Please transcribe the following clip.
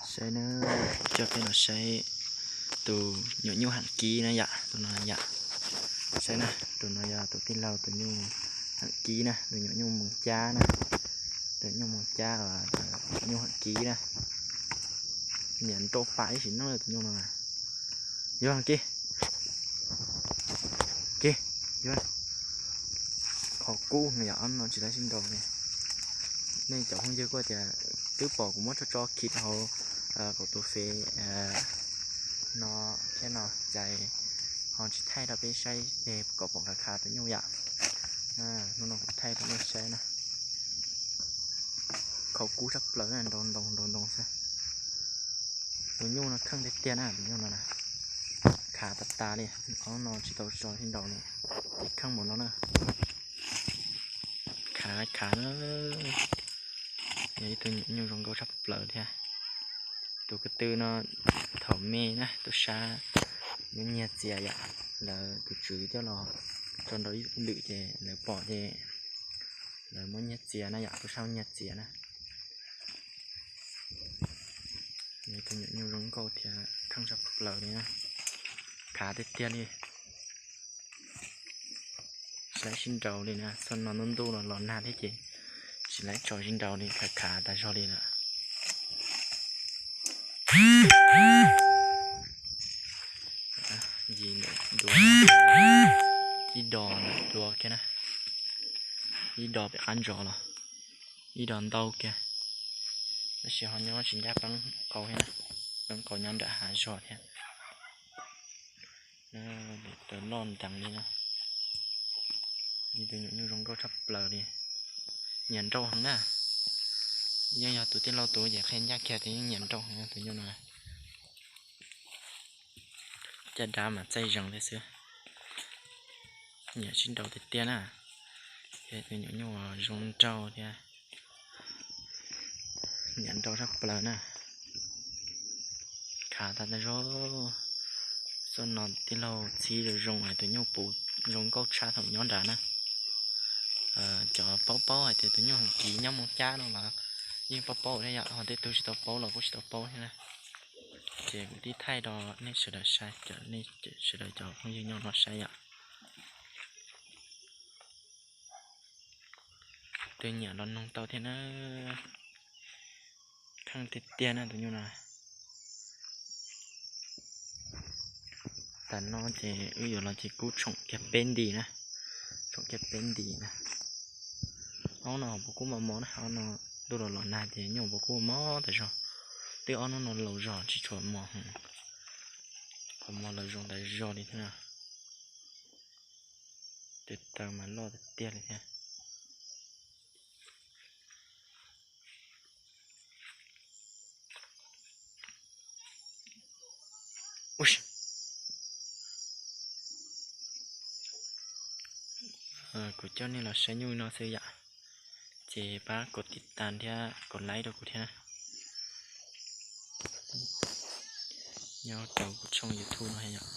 Saib na, coj peb los saib tus nyuam nyuj ham kib na yom, tus no yom. Saib na, tus no yog tus tij laug tus nyuj ham kib na, tus nyuam nyuj moos cab na, tus nyuj moos cab, nyuj ham kib na. Niam nrau pam ib sim neej tus nyuj no. Yog kib, kib, yog qhov kub no yom, no tsis tau sib nraus li. Nej cov phooj ywg kuj tias twb pom kuv muab tso tso khi rau hauv kuv tus fev no thiab no cas ho tsis thaij rau peb saib es kom pom khav khav tus nyuj yom. Hnub no kuv thaij rau nej saib na. Qhov kub tshaj plaws na, nrau ntoo nrau ntoo xwb. Tus nyuj no kheej tiag tiag na, tus nyuj no na. Khav tas tas li, ob no tsis tau tso sib nraus li, ces kheej npaum no na. Khav khav na, yog ib tug nyuam nyuj zoo nkauj tshaj plaws thiab. Tus ko tw no thaum me na tub sab muab nyiag txias yom, lawv tus tswv coj los tso nrau ib lwm ces lawv pom ces lawv muab nyiag txias na yom, tub sab muab nyiag txias na. Yog ib tug nyuam nyuj zoo nkauj thiab kheej tshaj plaws li na. Khav tiag tiag li. Tsis laib sib nraus li na, txoj no ntuj ntuj los los nag thiab ces tsis laib tso sib nraus li, khav khav tas zog li lawm. Yim ntawm duav, ib do ntawm duav kiag na, ib do pem qab ntsos los, ib do ntau kiag, tab sis ho nyob tsis ncaj peeb qau thiab na, peeb qau nyob nram hav zog thiab. Taws loj ntees li na. Ib tug nyuam nyuj zoo nkauj tshaj plaws li. Nyiam nrau heev na. Yeej yog tus tij laug tus ces qhia ncaj kiag tias yeej nyiam nrau heev tus nyuj no. Caj dab mas txaij zees thiab xwb. Nyiam sib nrau tiag tiag na. Yog tus nyuam nyuj zoo nraug thiab. Nyiam nrau tshaj plaws na. Khav tas tas zog. Txoj no tij laug txhib zoo zoo hais tus nyuj puv zoo nkauj tshaj thaum nyob nrad na. Cov paub paub hais tias tus nyuj heev kiv nyob Moos Cab no mas yeej paub paub thiab yom, ho tej tug tsis tau paub los kuj tsis tau paub thiab na. Ces kuv tib thaij rau nej sawv daws saib, cov nej sawv daws cov phooj ywg nyob no saib yom. Twb nyiam los noog tau thiab na. Kheej tiag tiag na tus nyuj no. Tas no ces wb yuav los ces kuj tshoom kiag peb nti na. Tshoom kiag peb nti na. Ob no puas kuj mos mos na, ob no ntuj los los nag ces nyuj puas kuj mos tas zog. Twb ob hnub no laus zog tsis tshua mos heev. Qhov mos laus zoo tas zog li thiab na. Tes taw mas loj tiag tiag li thiab. Kuv coj nej los saib nyuj no xwb yom. Ces pab kom tiv tas thiab kom like rau kuv thiab na. Nyob rau kuv tshooj YouTube no yom.